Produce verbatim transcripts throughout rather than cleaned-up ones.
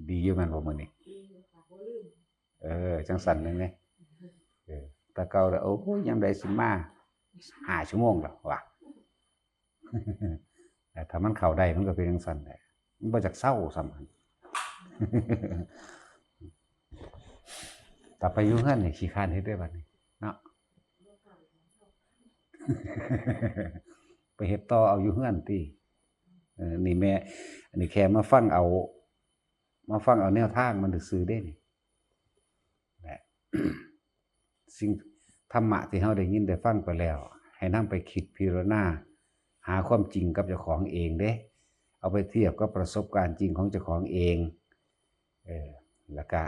ดีอยู่แม่นบ่มื้อนี้ เออ จังซั่นแม่นไหม เออ แต่เก่าแล้ว โอ้ย ยามใดสิมา ห้าชั่วโมงแล้วว่ะ แต่ถ้ามันเข้าได้มันก็เป็นจังซั่นแหละ มันบ่จักเซาซ้ำ ถ้าไปอยู่เฮือนนี่ขี้คร้านเฮ็ดได้บัดนี้ เนาะ ไปเฮ็ดต่อเอาอยู่เฮือนติ เออ นี่แม่ อันนี้แค่มาฟังเอา มาฟังเอาแนวทางมันซื่อๆเด้นี่ และ สิ่งธรรมะที่เราได้ยินได้ฟังไปแล้ว ให้นำไปคิดพิจารณา หาความจริงกับเจ้าของเองเด้ เอาไปเทียบกับประสบการณ์จริงของเจ้าของเอง เออ แล้วก็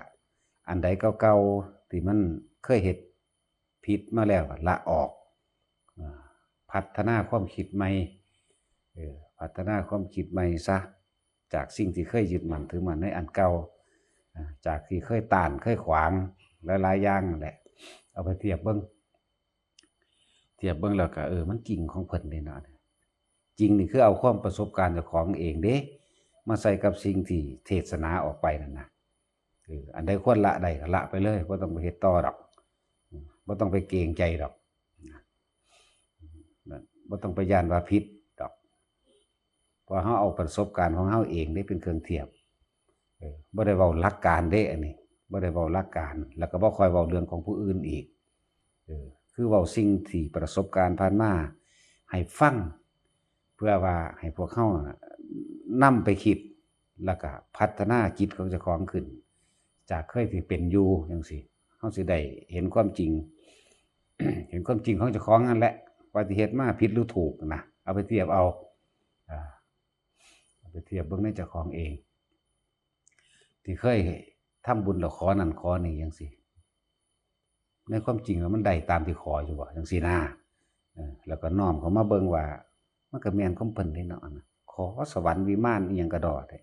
อันใดเก่าๆที่มันเคยเฮ็ดผิดมาแล้วก็ละออก อ่า พัฒนาความคิดใหม่ เออ พัฒนาความคิดใหม่ซะ จากสิ่งที่เคยยึดมั่นถือมั่นในอันเก่า อ่า จากที่เคยต้านเคยขวางหลายๆอย่างนั่นแหละ เอาไปเทียบเบิ่ง เทียบเบิ่งแล้วก็ เออ มันจริงของเพิ่นเด้เนาะ จริงนี่คือเอาความประสบการณ์เจ้าของเองเด้ มาใส่กับสิ่งที่เทศนาออกไปนั่นนะ เออ อันใดควรละได้ก็ละไปเลย บ่ต้องไปเฮ็ดต่อดอก อืม บ่ต้องไปเกรงใจดอก นะ บ่ต้องไปย้านว่าผิดดอก เพราะเราเอาประสบการณ์ของเราเองนี่เป็นเครื่องเทียบ เออ บ่ได้เว้าหลักการเด้อันนี้ บ่ได้เว้าหลักการ แล้วก็บ่ค่อยเว้าเรื่องของผู้อื่นอีก เออ คือเว้าสิ่งที่ประสบการณ์ผ่านมาให้ฟัง เพื่อว่าให้พวกเราน่ะนำไปคิด แล้วก็พัฒนาจิตของเจ้าของขึ้น จากเคยที่เป็นอยู่จังซี้ เราสิได้เห็นความจริง เห็นความจริงของเจ้าของนั่นแหละ ว่าที่เฮ็ดมาผิดหรือถูกนะ เอาไปเทียบเอา อ่า เอาไปเทียบเบิ่งในเจ้าของเอง ที่เคยทำบุญแล้วขอนั่นขอนี่จังซี้ ในความจริงแล้วมันได้ตามที่ขออยู่บ่ จังซี้นะ เออ แล้วก็น้อมเข้ามาเบิ่งว่า มันก็แม่นของเพิ่นเด้เนาะ ขอสวรรค์วิมานอิหยังกะดอเด้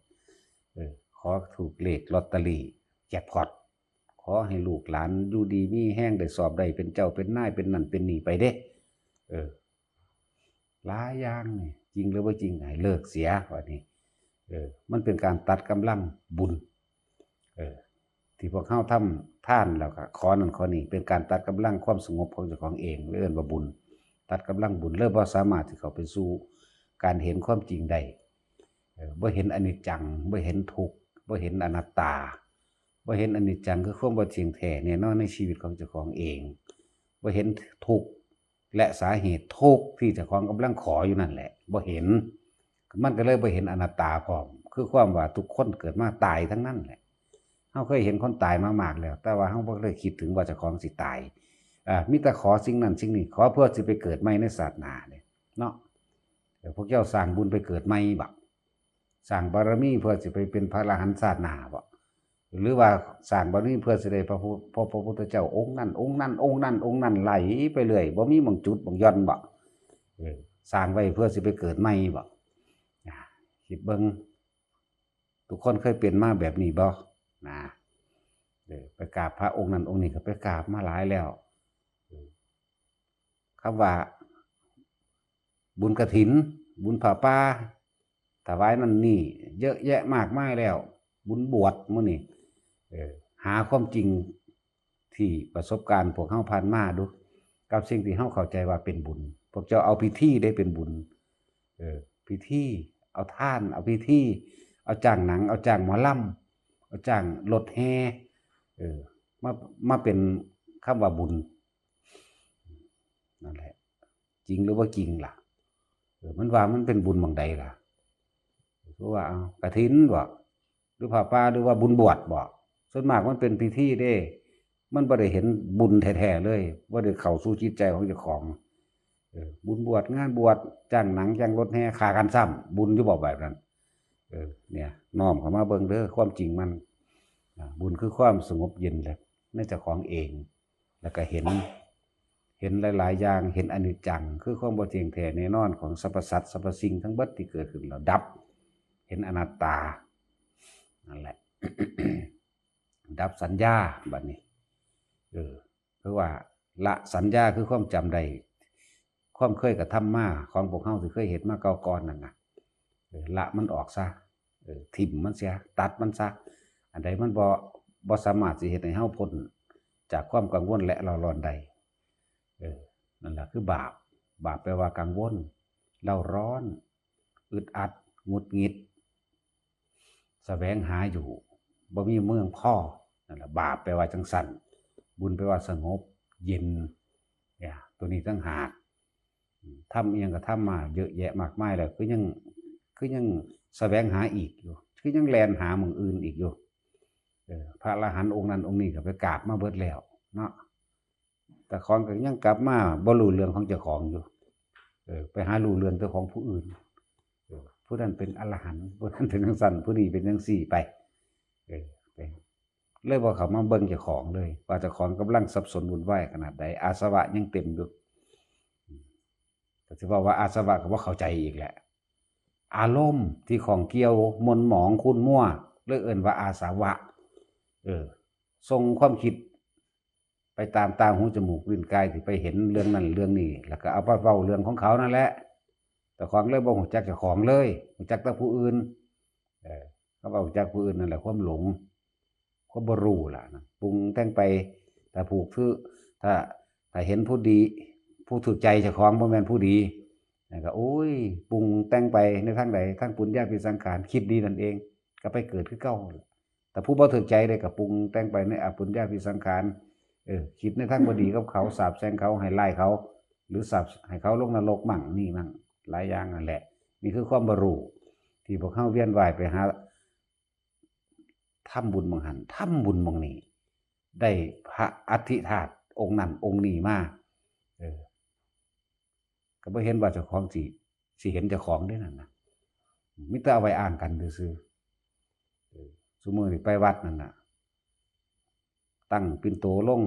เออ ขอถูกเลขลอตเตอรี่แจ็คพอต ขอให้ลูกหลานอยู่ดีมีแฮง ได้สอบได้เป็นเจ้าเป็นนายเป็นนั่นเป็นนี่ไปเด้ เออ หลายอย่างนี่ จริงหรือบ่จริง ให้เลิกเสีย ว่านี่ เออ มันเป็นการตัดกำลังบุญ เออ ที่พวกเราทำทานแล้วก็ขอนั่นขอนี่ เป็นการตัดกำลังความสงบของเจ้าของเอง เรียกว่าบุญ ตัดกำลังบุญ เลยบ่สามารถที่เข้าไปสู่การเห็นความจริงได้ เออ บ่เห็นอนิจจัง บ่เห็นทุกข์ บ่เห็นอนัตตา บ่เห็นอนิจจัง คือความบ่เที่ยงแท้แน่นอนในชีวิตของเจ้าของเอง บ่เห็นทุกข์ และสาเหตุทุกข์ที่เจ้าของกำลังขออยู่นั่นแหละ บ่เห็น มันก็เลยบ่เห็นอนัตตาพร้อม คือความว่าทุกคนเกิดมาตายทั้งนั้นแหละ เราเคยเห็นคนตายมามากแล้ว แต่ว่าเราบ่เคยคิดถึงว่าเจ้าของสิตาย อ่า มีแต่ขอสิ่งนั้นสิ่งนี้ ขอเพื่อสิไปเกิดใหม่ในชาติหน้าเด้ เนาะ เออ พวกเจ้าสร้างบุญไปเกิดใหม่บ่ สร้างบารมีเพื่อสิไปเป็นพระอรหันต์ชาติหน้าบ่ หรือว่าสร้างบารมีเพื่อสิได้พระพุ- พบพระพุทธเจ้าองค์นั้น องค์นั้น องค์นั้น องค์นั้น ไล่ไปเรื่อย บ่มีหม่องจุดหม่องหย่อนบ่ เออ สร้างไว้เพื่อสิไปเกิดใหม่บ่ อ่า คิดเบิ่ง ทุกคนเคยเป็นมาแบบนี้บ่ นะ เออ ไปกราบพระองค์นั้นองค์นี้ก็ไปกราบมาหลายแล้ว เออ คำว่า บุญกฐิน บุญผ้าป่า ถวายนั่นนี่ เยอะแยะมากมายแล้ว บุญบวชมื้อนี้ เออ หาความจริงที่ประสบการณ์พวกเราผ่านมาดู กับสิ่งที่เราเข้าใจว่าเป็นบุญ พวกเจ้าเอาพิธีได้เป็นบุญ เออ พิธี เอาทาน เอาพิธี เอาจ้างหนัง เอาจ้างหมอลำ เอาจ้างรถแห่ เออ มา- มาเป็นคำว่าบุญ นั่นแหละ จริงหรือบ่จริงล่ะ เออ มันว่ามันเป็นบุญหม่องใดล่ะ คือว่า เอา กฐินบ่ หรือผ้าป่า หรือว่าบุญบวชบ่ ส่วนมากมันเป็นพิธีเด้ มันบ่ได้เห็นบุญแท้ๆเลย บ่ได้เข้าสู่จิตใจของเจ้าของ เออ บุญบวช งานบวช จ้างหนัง จ้างรถแห่ ฆ่ากันซ้ำ บุญอยู่บ่แบบนั้น เออ เนี่ย น้อมเข้ามาเบิ่งเด้อ ความจริงมัน อ่า บุญคือความสงบเย็นแหละ ในเจ้าของเอง แล้วก็เห็น เห็นหลายๆอย่าง เห็นอนิจจัง คือความบ่เที่ยงแท้แน่นอนของสรรพสัตว์ สรรพสิ่งทั้งเบิดที่เกิดขึ้นแล้วดับ เห็นอนัตตา นั่นแหละ ดับสัญญา บัดนี้ เออ คือว่าละสัญญาคือความจำได้ ความเคยกระทำมาของพวกเราที่เคยเฮ็ดมาเก่าก่อนนั่นน่ะ เออ ละมันออกซะ เออ ถิ่มมันเสีย ตัดมันซะ อันใดมันบ่บ่สามารถสิเฮ็ดให้เฮาพ้นจากความกังวลและเร่าร้อนได้ เออ นั่นแหละคือบาป บาปแปลว่ากังวล เร่าร้อน อึดอัด หงุดหงิด แสวงหาอยู่ บ่มีเมืองพอ นั่นแหละ บาปแปลว่าจังซั่น บุญแปลว่าสงบ เย็น เนี่ย ตัวนี้ต่างหาก ทำอิหยังก็ทำมาเยอะแยะมากมายแล้ว คือยัง คือยังแสวงหาอีกอยู่ คือยังแล่นหาหม่องอื่นอีกอยู่ เออ พระอรหันต์องค์นั้นองค์นี้ก็ไปกราบมาเบิดแล้วเนาะ แต่ของก็ยังกลับมาบ่รู้เรื่องของเจ้าของอยู่ เออ ไปหารู้เรื่องแต่ของผู้อื่น เออ ผู้นั้นเป็นอรหันต์ ผู้นั้นเป็นจังซั่น ผู้นี้เป็นจังซี่ไป เออ ไป เลยบ่เข้ามาเบิ่งเจ้าของเลย ว่าเจ้าของกำลังสับสนวุ่นวายขนาดใด อาสวะยังเต็มอยู่ อืม ก็สิเว้าว่าอาสวะก็บ่เข้าใจอีกแหละ อารมณ์ที่ข้องเกี่ยวหม่นหมองขุ่นมัว เลยเอิ้นว่าอาสวะ เออ ส่งความคิดไปตามตาหูจมูกลิ้นกายที่ไปเห็นเรื่องนั้นเรื่องนี้ แล้วก็เอาไปเว้าเรื่องของเขานั่นแหละ เจ้าของเลยบ่ฮู้จักเจ้าของเลย ฮู้จักแต่ผู้อื่น เออ เขาเว้าจักผู้อื่นนั่นแหละความหลง ความบ่รู้ล่ะนะ ปรุงแต่งไป ถ้าผูกถือ ถ้า ถ้าเห็นผู้ดี ผู้ถูกใจเจ้าของบ่แม่นผู้ดี แล้วก็ โอ้ย ปรุงแต่งไปในทางใด ทางปุญญาภิสังขาร คิดดีนั่นเอง ก็ไปเกิดคือเก่า แต่ผู้บ่ถูกใจเลยก็ปรุงแต่งไปในอปุญญาภิสังขาร เออ คิดในทางบ่ดีกับเขา สาปแช่งเขา ให้ร้ายเขา หรือสาปให้เขาลงนรกมั่งนี่มั่ง หลายอย่างนั่นแหละ นี่คือความบ่รู้ ที่พวกเฮาเวียนว่ายไปหา ทำบุญหม่องหั้น ทำบุญหม่องนี้ ได้พระอัฐิธาตุองค์นั้นองค์นี้มา เออ ก็บ่เห็นว่าเจ้าของสิ สิเห็นเจ้าของเด้นั่นนะ มีแต่เอาไว้อ้างกันซื่อๆ เออ ซุมื้อนี้ไปวัดนั่นน่ะ ตั้งปิ่นโตลง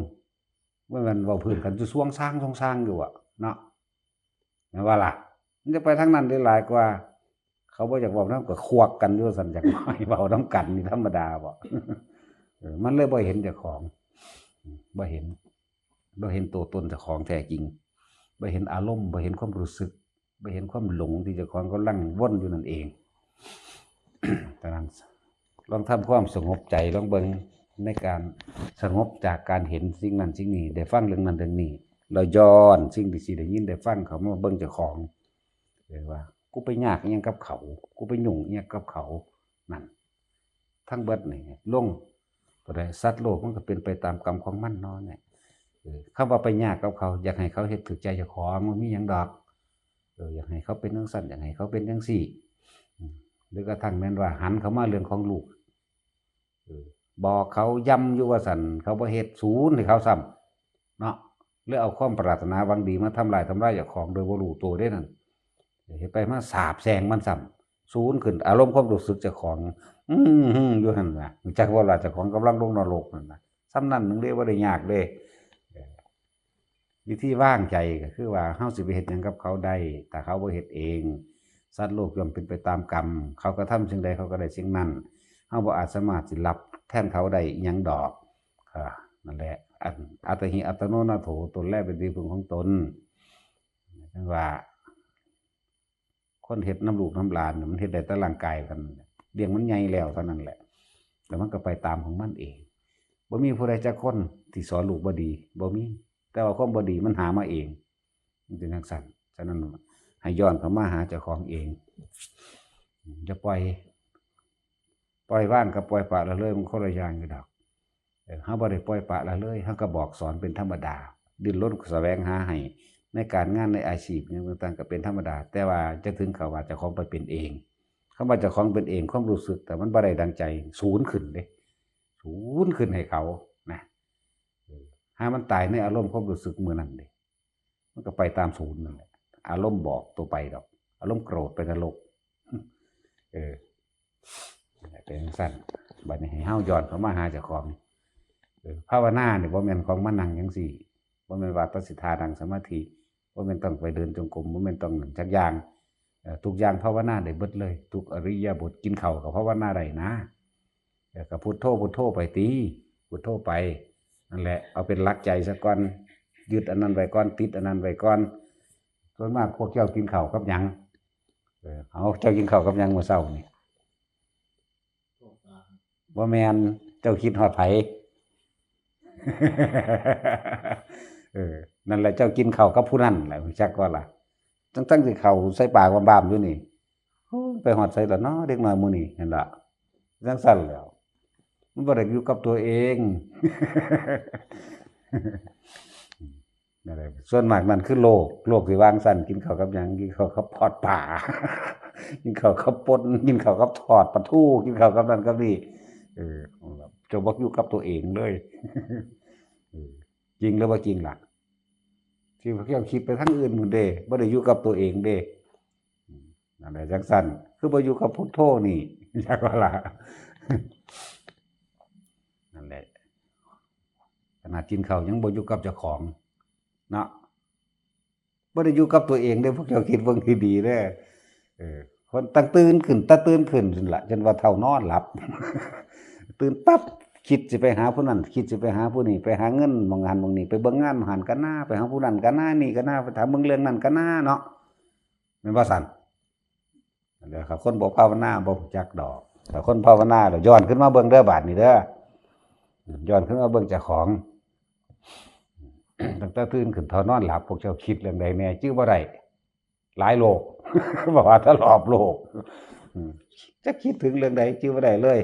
ว่ามันเว้าพื้นกันอยู่ซวงซางซวงซางอยู่อะเนาะ แม่นว่าล่ะ มันจะไปทางนั้นได้หลายกว่า เขาบ่อยากเว้านำก็ควักกันอยู่ซั่น อยากให้เว้านำกันนี่ธรรมดาบ่ เออ มันเลยบ่เห็นเจ้าของ บ่เห็น บ่เห็นตัวตนเจ้าของแท้จริง บ่เห็นอารมณ์ บ่เห็นความรู้สึก บ่เห็นความหลงที่เจ้าของกำลังวนอยู่นั่นเอง ฉะนั้น ลองทำความสงบใจลองเบิ่ง ในการสงบจากการเห็นสิ่งนั้นสิ่งนี้ ได้ฟังเรื่องนั้นเรื่องนี้ แล้วย้อนสิ่งที่สิได้ยินได้ฟังเข้ามาเบิ่งเจ้าของ เรียกว่า กูไปยากอิหยังกับเขา กูไปยุ่งอิหยังกับเขา นั่น ทั้งเบิดนี่ลง ตัวใด สัตว์โลกมันก็เป็นไปตามกรรมของมันเนาะเนี่ย เออ คำว่าไปยากกับเขา อยากให้เขาเฮ็ดถูกใจเจ้าของ บ่มีหยังดอก เออ อยากให้เขาเป็นจังซั่น อยากให้เขาเป็นจังซี่ อืม หรือกระทั่งแม่นว่าหันเข้ามาเรื่องของลูก เออ บอกเขาย้ำอยู่ว่าซั่น เขาบ่เฮ็ด ศูนย์ให้เขาซ้ำ เนาะ หรือเอาความปรารถนาหวังดีมาทำลายทำลายเจ้าของโดยบ่รู้ตัวเด้นั่น เฮ็ดไปมาสาปแช่งมันซ้ำ ศูนย์ขึ้น อารมณ์ความรู้สึกเจ้าของ อืม อยู่หั่นน่ะ จักว่าล่ะ เจ้าของกำลังลงนรกนั่นน่ะ ส่ำนั้นหนึ่งเด้ บ่ได้ยากเด้ เออ วิธีวางใจก็คือว่า เฮาสิไปเฮ็ดหยังกับเขาได้ ถ้าเขาบ่เฮ็ดเอง สัตว์โลกย่อมเป็นไปตามกรรม เขากระทำสิ่งใดเขาก็ได้สิ่งนั้น เฮาบ่อาจสามารถสิรับแทนเขาได้อิหยังดอก อ่า นั่นแหละ อัน อัตถิอัตโนนาโถ ตนแลเป็นที่พึ่งของตน จั่งว่า คนเฮ็ดนำลูกนำหลานน่ะ มันเฮ็ดได้แต่ร่างกายเท่านั้นแหละ เลี้ยงมันใหญ่แล้วเท่านั้นแหละ แล้วมันก็ไปตามของมันเอง บ่มีผู้ใดจักคนที่สอนลูกบ่ดี บ่มี แต่ว่าความบ่ดีมันหามาเอง มันเป็นจั่งซั้น ฉะนั้นให้ย้อนเข้ามาหาเจ้าของเอง อย่าปล่อย ปล่อยวางกับปล่อยปละละเลยมันคนละอย่างอยู่ดอก เออ เฮาบ่ได้ปล่อยปละละเลย เฮาก็บอกสอนเป็นธรรมดา ดิ้นรนแสวงหาให้ ในการงานในอาชีพหยังต่างๆ ก็เป็นธรรมดา แต่ว่าจะถึงกับว่าเจ้าของไปเป็นเอง คำว่าเจ้าของเป็นเอง ความรู้สึกแต่มันบ่ได้ดังใจ ศูนย์ขึ้นเด้ ศูนย์ขึ้นให้เขานะ เออ หามันตายในอารมณ์ความรู้สึกมื้อนั้นเด้ มันก็ไปตามศูนย์นั่นแหละ อารมณ์บอกตัวไปดอก อารมณ์โกรธไปนรก เออ เป็นจั่งซั้น บัดนี้ให้เฮาย้อนเข้ามาหาเจ้าของ เออ ภาวนานี่บ่แม่นของมานั่งจั่งซี้ บ่แม่นว่าตัดสิทานั่งสมาธิ บ่แม่นต้องไปเดินจงกรม บ่แม่นต้องนั่นจักอย่าง เอ่อ ทุกอย่างภาวนาได้เบิดเลย ทุกอิริยาบถ กินข้าวก็ภาวนาได้นะ เออ ก็พุทโธ พุทโธไปติ พุทโธไป นั่นแหละ เอาเป็นหลักใจซะก่อน ยึดอันนั้นไว้ก่อน ติดอันนั้นไว้ก่อน ส่วนมากพวกเจ้ากินข้าวกับหยัง เออ เอา เจ้ากินข้าวกับหยังมื้อเช้านี่ บ่แม่น เจ้าคิดฮอดไผ เออ นั่นแหละ เจ้ากินข้าวกับผู้นั้นแหละ รู้จักบ่ล่ะ ทั้งๆที่ข้าวใส่ปากบามๆอยู่นี่ โอ้ย ไปฮอดไสล่ะเนาะ เด็กน้อยหมู่นี้ นั่นล่ะ จั่งซั่นแหล้ว มันบ่ได้อยู่กับตัวเอง นั่นแหละ ส่วนมากนั่นคือโลก โลกสิวางซั่น กินข้าวกับหยัง กินข้าวกับทอดปลา กินข้าวกับป่น กินข้าวกับทอดปลาทู กินข้าวกับนั่นกับนี่ เออ เจ้าบ่อยู่กับตัวเองเลย เออ จริงหรือบ่จริงล่ะ ที่พวกเจ้าคิดไปทางอื่นหมดเด้ บ่ได้อยู่กับตัวเองเด้ อืม นั่นแหละจั่งซั่น คือบ่อยู่กับพุทโธนี่ จักว่าล่ะ นั่นแหละ ขนาดกินข้าวยังบ่อยู่กับเจ้าของ เนาะ บ่ได้อยู่กับตัวเองเด้ พวกเจ้าคิดเบิ่งดีๆเด้อ เออ คนตั้งตื่นขึ้น ตั้งตื่นขึ้นนั่นล่ะ จนว่าเฒ่านอนหลับ ตื่นปั๊บ คิดสิไปหาผู้นั้น คิดสิไปหาผู้นี้ ไปหาเงินหม่องหั้นหม่องนี้ ไปเบิ่งงานหม่องหั้นกะนา ไปหาผู้นั้นกะนา นี่กะนา ไปถามเบิ่งเรื่องนั้นกะนาเนาะ แม่นบ่ซั่น? เดี๋ยวครับ คนบ่ภาวนาบ่รู้จักดอก แต่คนภาวนาแล้วย้อนขึ้นมาเบิ่งเด้อบาดนี้เด้อ ย้อนขึ้นมาเบิ่งเจ้าของ ตั้งแต่ตื่นขึ้นเฒ่านอนหลับ พวกเจ้าคิดเรื่องใดแน่ จื่อบ่ได้ หลายโลก บอกว่าถ้ารอบโลก อืม จักคิดถึงเรื่องใด จื่อบ่ได้เลย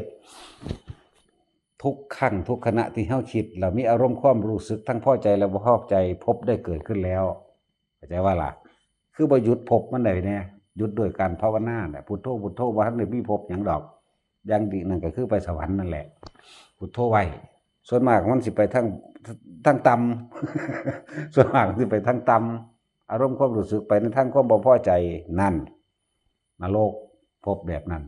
ทุกครั้งทุกขณะที่เฮาคิด แล้วมีอารมณ์ความรู้สึกทั้งพอใจและบ่พอใจ ภพได้เกิดขึ้นแล้ว เข้าใจว่าล่ะ คือบ่หยุดภพมันได้แน่ หยุดด้วยการภาวนาแหละ พุทโธ พุทโธ บ่ทันได้มีภพหยังดอก อย่างดีนั่นก็คือไปสวรรค์นั่นแหละ พุทโธไว้ ส่วนมากมันสิไปทาง ทางต่ำ ส่วนมากมันสิไปทางต่ำ อารมณ์ความรู้สึกไปในทางความบ่พอใจนั่น นรก ภพแบบนั้น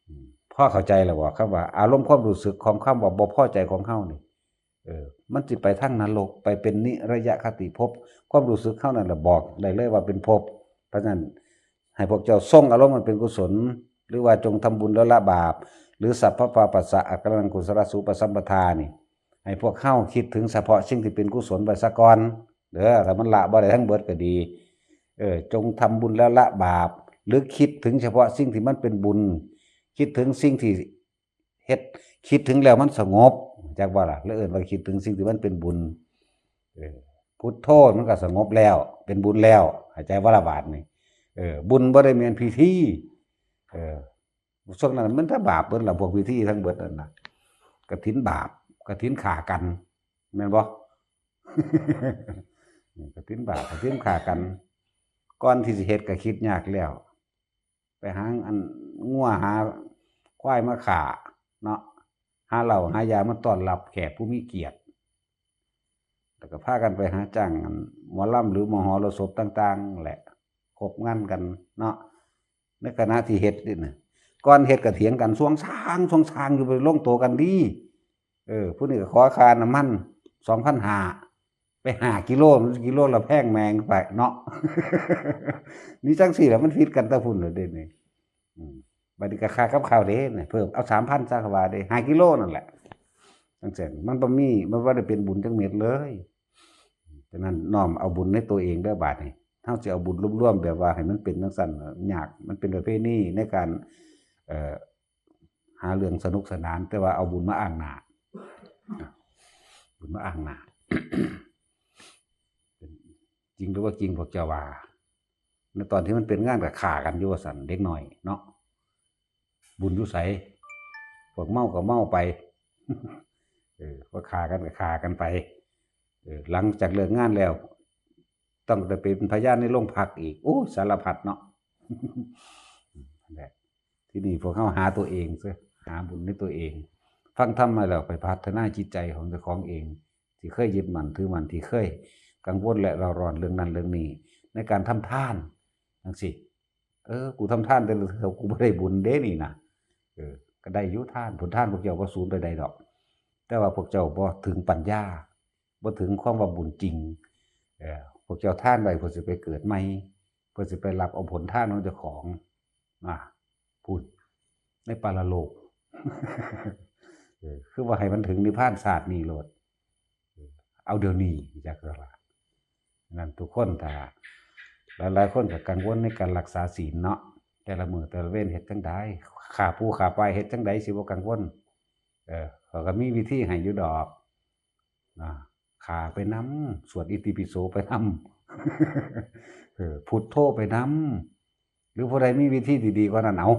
อืม พอเข้าใจแล้วบ่ครับว่าอารมณ์ความรู้สึกของความว่าบ่พอใจของเฮานี่ เออ มันสิไปทางนรก ไปเป็นนิรยคติภพ ความรู้สึกเฮานั่นแหละบอกได้เลยว่าเป็นภพ เพราะฉะนั้นให้พวกเจ้าส่งอารมณ์มันเป็นกุศล หรือว่าจงทำบุญแล้วละบาป หรือสัพพะปาปัสสะอาการังกุศลสูปสัมปทานี่ ให้พวกเฮาคิดถึงเฉพาะสิ่งที่เป็นกุศลไปซะก่อน เด้อ ถ้ามันละบ่ได้ทั้งเบิดก็ดี เออ จงทำบุญแล้วละบาป หรือคิดถึงเฉพาะสิ่งที่มันเป็นบุญ คิดถึงสิ่งที่เฮ็ด คิดถึงแล้วมันสงบ จักบ่ล่ะ แล้วเอิ้นว่าคิดถึงสิ่งที่มันเป็นบุญ เออ พุทโธมันก็สงบแล้ว เป็นบุญแล้ว เข้าใจบ่ล่ะบาดนี้ เออ บุญบ่ได้แม่นพิธี เออ ช่วงนั้นมันแต่บาปเบิดล่ะ พวกพิธีทั้งเบิดนั่นน่ะ กฐินบาป กฐินฆ่ากัน แม่นบ่? กฐินบาป กฐินฆ่ากัน ก่อนที่สิเฮ็ดก็คิดยากแล้ว ไปหาอันงัวหาควายมาฆ่าเนาะ หาเหล้าหายามาต้อนรับแขกผู้มีเกียรติ แล้วก็พากันไปหาจ้างอันหมอลำหรือมหรสพต่างๆแหละ ครบงานกันเนาะ ในขณะที่เฮ็ดนี่นะ ก่อนเฮ็ดก็เถียงกัน สวงซาง สวงซางอยู่ ไปลงตัวกันดี เออ ผู้นี้ก็ขอค่าน้ำมัน สองพันห้า ไปห้ากิโล กิโลละแพงแมงไปเนาะ นี่จั่งซี้แหละ มันผิดกันแต่พุ้นเลยเด้นี่ อืม บัดนี้ก็ค่ากับข้าวเด้นี่ เพิ่มเอา สามพัน ซะ ก็ว่าเด้ ห้ากิโลนั่นแหละ จั่งซี้ มันบ่มี มันบ่ได้เป็นบุญจักเม็ดเลย ฉะนั้นน้อมเอาบุญในตัวเองเด้อบาดนี้ เฮาสิเอาบุญรวมๆแบบว่าให้มันเป็นจั่งซั้นน่ะ ยาก มันเป็นประเพณีในการ เอ่อ หาเรื่องสนุกสนาน แต่ว่าเอาบุญมาอ้างหน้า บุญมาอ้างหน้า เป็นจริงหรือว่าจริง พวกเจ้าว่า ในตอนที่มันเป็นงานก็ฆ่ากันอยู่ว่าซั่น เด็กน้อยเนาะ บุญอยู่ไส พวกเมาก็เมาไป เออ พวกฆ่ากันก็ฆ่ากันไป เออ หลังจากเลิกงานแล้ว ต้องได้ไปเป็นพยานในโรงพักอีก โอ้ สารพัดเนาะ นั่นแหละ ทีนี้พวกเฮาหาตัวเองซะ หาบุญในตัวเอง ฟังธรรมมาแล้วไปพัฒนาจิตใจของเจ้าของเอง ที่เคยยึดมั่นถือมั่น ที่เคยกังวลและเร่าร้อนเรื่องนั้นเรื่องนี้ ในการทำทานจั่งซี้ เออ กูทำทานแต่ละเทื่อกูบ่ได้บุญเด้นี่นะ เออ ก็ได้อยู่ทาน ผลทานพวกเจ้าบ่สูญไปใดดอก แต่ว่าพวกเจ้าบ่ถึงปัญญา บ่ถึงความว่าบุญจริง เออ พวกเจ้าทานไว้เพื่อสิไปเกิดใหม่ เพื่อสิไปรับเอาผลทานของเจ้าของ อ่ะ พูดในปรโลก เออ คือว่าให้มันถึงนิพพานชาตินี้โลด เออ เอาเดี๋ยวนี้ จักว่า นั้นทุกคนถ้า หลายๆคนก็กังวลในการรักษาศีลเนาะ แต่ละมื้อแต่ละเวรเฮ็ดจั่งใด ฆ่าปูฆ่าปลาเฮ็ดจั่งใดสิบ่กังวล เออ เขาก็มีวิธีให้อยู่ดอก นะ ฆ่าไปนำ สวดอิติปิโสไปนำ เออ พุทโธไปนำ หรือผู้ใดมีวิธีดีๆกว่านั้นเอา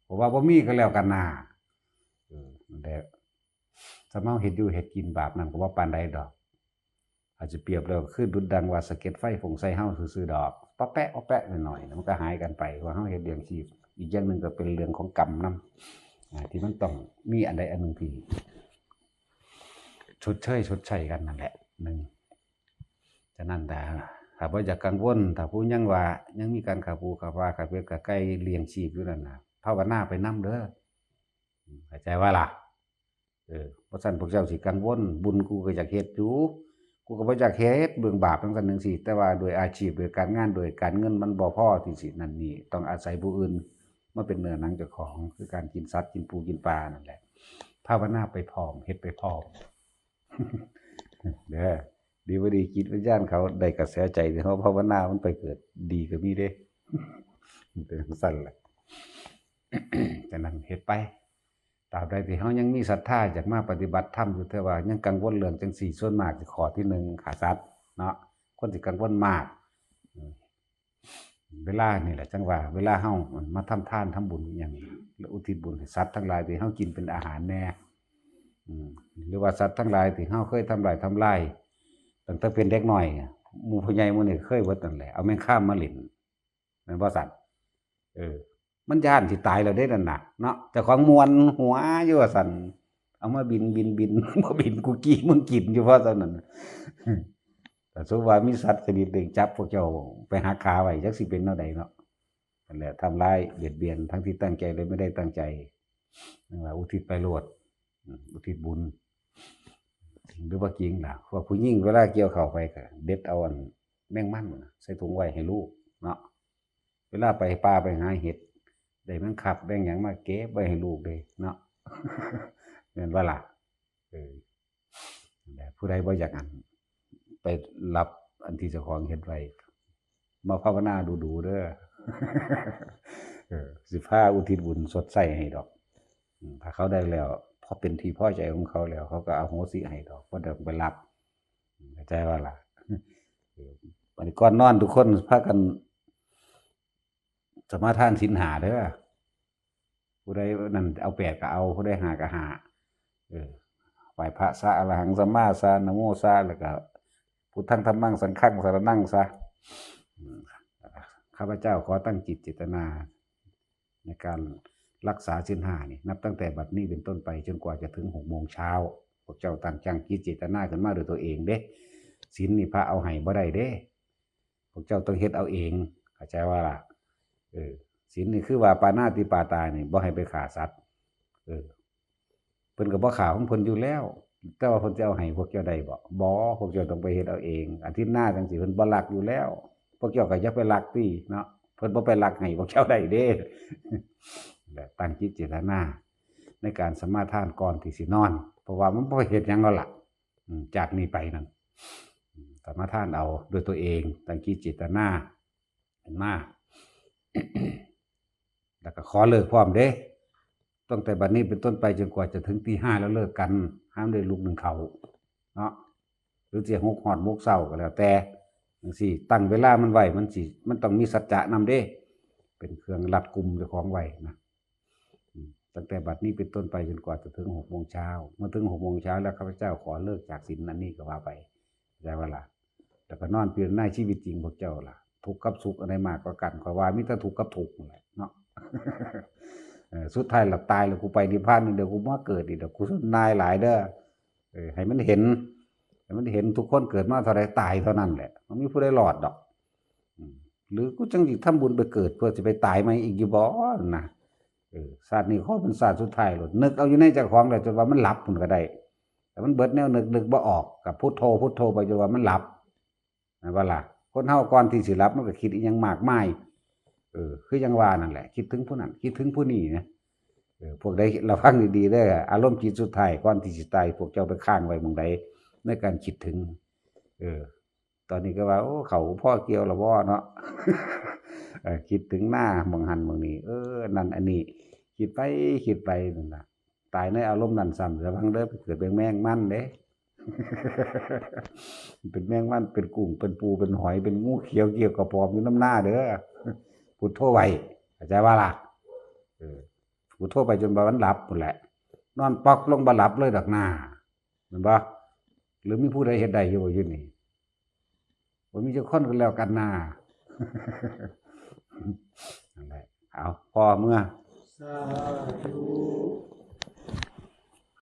เพราะว่าบ่มีก็แล้วกันนา เออ นั่นแหละ ถ้าเฮาเฮ็ดอยู่เฮ็ดกินบาปนั่นก็บ่ปานใดดอก อาจจะเปรียบแล้วคือดุจดังว่าสะเก็ดไฟฟงใส่เฮาซื่อๆดอก ปะแปะปะแปะหน่อยๆ แล้วมันก็หายกันไป ว่าเฮาเฮ็ดเลี้ยงชีพ อีกอย่างหนึ่งก็เป็นเรื่องของกรรมนำ อ่า ที่มันต้องมีอันใดอันหนึ่งที่ชดเชยชดใช้กันนั่นแหละ หนึ่ง ฉะนั้นถ้า ถ้าบ่อยากกังวล ถ้าผู้ยังว่ายังมีการฆ่าปูฆ่าปลาฆ่าเป็ดฆ่าไก่เลี้ยงชีพอยู่นั่นน่ะ ภาวนาไปนำเด้อ เข้าใจว่าล่ะ เออ บ่ซั้นพวกเจ้าสิกังวล บุญกูก็อยากเฮ็ดอยู่ กูก็บ่อยากเฮ็ดเบิ่งบาปจั่งซั้นจั่งซี้ แต่ว่าโดยอาชีพ โดยการงาน โดยการเงินมันบ่พอที่สินั่นนี่ ต้องอาศัยผู้อื่นมาเป็นเนื้อหนังเจ้าของ คือการกินสัตว์ กินปู กินปลานั่นแหละ ภาวนาไปพร้อม เฮ็ดไปพร้อม เด้อ ดีบ่ดีจิตวิญญาณเขาได้กระแสใจที่เขาภาวนามันไปเกิดดีก็มีเด้ เป็นจั่งซั้นแหละ ฉะนั้นเฮ็ดไป ตราบใดที่เฮายังมีศรัทธาอยากมาปฏิบัติธรรมอยู่ แต่ว่ายังกังวลเรื่องจั่งซี้ ส่วนมากสิข้อที่หนึ่งฆ่าสัตว์เนาะ คนสิกังวลมาก เวลานี่แหละจั่งว่า เวลาเฮามาทำทานทำบุญอหย่าง แล้วอุทิศบุญให้สัตว์ทั้งหลายที่เฮากินเป็นอาหารแน่ อืม หรือว่าสัตว์ทั้งหลายที่เฮาเคยทำลายทำลาย ตั้งแต่เป็นเด็กน้อย หมู่ผู้ใหญ่หมู่นี่เคยเบิดนั่นแหละ เอาแมงคามมาเล่น แม่นบ่ซั่น เออ มันย้านสิตายแล้วเด้นั่นน่ะ เนาะ เจ้าของม่วนหัวอยู่ว่าซั่น เอามาบิน บิน บิน บ่บินกูกี้มึงกินอยู่ว่าซั่นนั่น แต่สมมุติว่ามีสัตว์ชนิดหนึ่งจับพวกเจ้าไปหักขาไว้ จักสิเป็นแนวใดเนาะ นั่นแหละ ทำร้ายเบียดเบียนทั้งที่ตั้งใจและไม่ได้ตั้งใจ นั่นแหละ อุทิศไปโลด อืม อุทิศบุญ หรือว่าจริงล่ะ พวกผู้หญิงเวลาเกี่ยวข้าวไปก็เด็ดเอาอันแมงมันน่ะ ใส่ถุงไว้ให้ลูกเนาะ เวลาไปป่าไปหาเห็ด ได้แมงคับแมงหยังมาเก็บไว้ให้ลูกเลยเนาะ แม่นบ่ล่ะ เออ นั่นแหละ ผู้ใดบ่อยากอัน ไปรับอันที่เจ้าของเฮ็ดไว้ มาภาวนาดูๆเด้อ เออ สิพาอุทิศบุญชดใช้ให้ดอก อืม ถ้าเขาได้แล้ว พอเป็นที่พอใจของเขาแล้ว เขาก็อโหสิให้ดอก บ่ได้ไปลัก เข้าใจว่าล่ะ เออ บัดนี้ก่อนนอนทุกคนพากัน สมาทานศีลห้าเด้อ ผู้ใดนั่นเอาแปดก็เอา ผู้ใดห้าก็ห้า เออ ไหว้พระซะ อรหังสัมมาสะ นะโมซะ แล้วก็ พุทธัง ธัมมัง สังฆัง สรณังซะ อืม ข้าพเจ้าขอตั้งจิตเจตนา ในการรักษาศีลห้านี่ นับตั้งแต่บัดนี้เป็นต้นไปจนกว่าจะถึงหกโมงเช้า พวกเจ้าตั้งจังจิตเจตนาขึ้นมาโดยตัวเองเด้ ศีลนี่พระเอาให้บ่ได้เด้ พวกเจ้าต้องเฮ็ดเอาเอง เข้าใจว่าล่ะ เออ ศีลนี่คือว่าปาณาติปาตานี่บ่ให้ไปฆ่าสัตว์ เออ เพิ่นก็บ่ฆ่าของเพิ่นอยู่แล้ว แต่ว่าเพิ่นจะเอาให้พวกเจ้าได้บ่ บ่ พวกเจ้าต้องไปเฮ็ดเอาเอง อาทิตย์หน้าจังซี่เพิ่นบ่ลักอยู่แล้ว พวกเจ้าก็อย่าไปลักติเนาะ เพิ่นบ่ไปลักให้พวกเจ้าได้เด้ และตั้งจิตเจตนาในการสมาทานก่อนที่สินอน เพราะว่ามันบ่เฮ็ดหยังแล้วล่ะ อืม จากนี้ไปนั่น อืม สมาทานเอาด้วยตัวเอง ตั้งจิตเจตนา เห็นมา แล้วก็ขอเลิกพร้อมเด้ ตั้งแต่บัดนี้เป็นต้นไปจนกว่าจะถึงตีห้าแล้วเลิกกัน ห้ามได้ลุกนึ่งข้าวเนาะ หรือจะหกฮอดหกเช้าก็แล้วแต่ จังซี่ ตั้งเวลามันไว้ มันสิ มันต้องมีสัจจะนำเด้ เป็นเครื่องรัดกุมเจ้าของไว้นะ อืม ตั้งแต่บัดนี้เป็นต้นไปจนกว่าจะถึงหกโมงเช้า เมื่อถึงหกโมงเช้าแล้วข้าพเจ้าขอเลิกจากศีลอันนี้ก็ว่าไป เข้าใจว่าล่ะ แล้วก็นอนพิจารณาชีวิตจริงพวกเจ้าล่ะ ทุกข์กับสุขอันใดมากกว่ากัน ข้อยว่ามีแต่ทุกข์กับทุกข์นั่นแหละเนาะ เออ สุดท้ายล่ะตายแล้วกูไปนิพพานนี่เดี๋ยวกูมาเกิดอีก เดี๋ยวกูนายหลายเด้อ เออ ให้มันเห็น ให้มันเห็นทุกคนเกิดมาเท่าใดตายเท่านั้นแหละ บ่มีผู้ใดรอดดอก อืม หรือกูจังสิทำบุญไปเกิดเพื่อสิไปตายใหม่อีกอยู่บ่นะ เออ ชาตินี้ขอเป็นชาติสุดท้ายโลด นึกเอาอยู่ในเจ้าของแล้วจนว่ามันหลับพุ้นก็ได้ แต่มันเบิดแนวนึก นึกบ่ออก ก็พุทโธ พุทโธไปจนว่ามันหลับ แม่นบ่ล่ะ คนเฮาก่อนที่สิหลับมันก็คิดอิหยังมากมาย เออ คือยังว่านั่นแหละ คิดถึงผู้นั้น คิดถึงผู้นี้นะ เออ พวกใดระวังดีๆเด้อ อารมณ์จิตสุดท้ายก่อนที่สิตาย พวกเจ้าไปค้างไว้หม่องใดในการคิดถึง เออ ตอนนี้ก็ว่า โอ้ เขาพ่อเกี่ยวละบ่เนาะ เออ คิดถึงหน้าหม่องหั้นหม่องนี้ เออ นั่นอันนี้ คิดไปคิดไปนั่นล่ะ ตายในอารมณ์นั่นซ้ำ ระวังเด้อ ไปเกิดเป็นแมงมันเด้ เป็นแมงมัน เป็นกุ้ง เป็นปู เป็นหอย เป็นงูเขียวเกี่ยวกระป๋อมอยู่นำหน้าเด้อ พุทโธไว้ เข้าใจบ่ล่ะ เออ พุทโธไปจนว่ามันหลับพู้นแหละ นอนป๊อกลงบ่หลับเลยดอกหน้า แม่นบ่ หรือมีผู้ใดเฮ็ดได้อยู่บ่อยู่นี่ บ่มีจักคนก็แล้วกันหน้า นั่นแหละ เอา พอเมือ สาธุ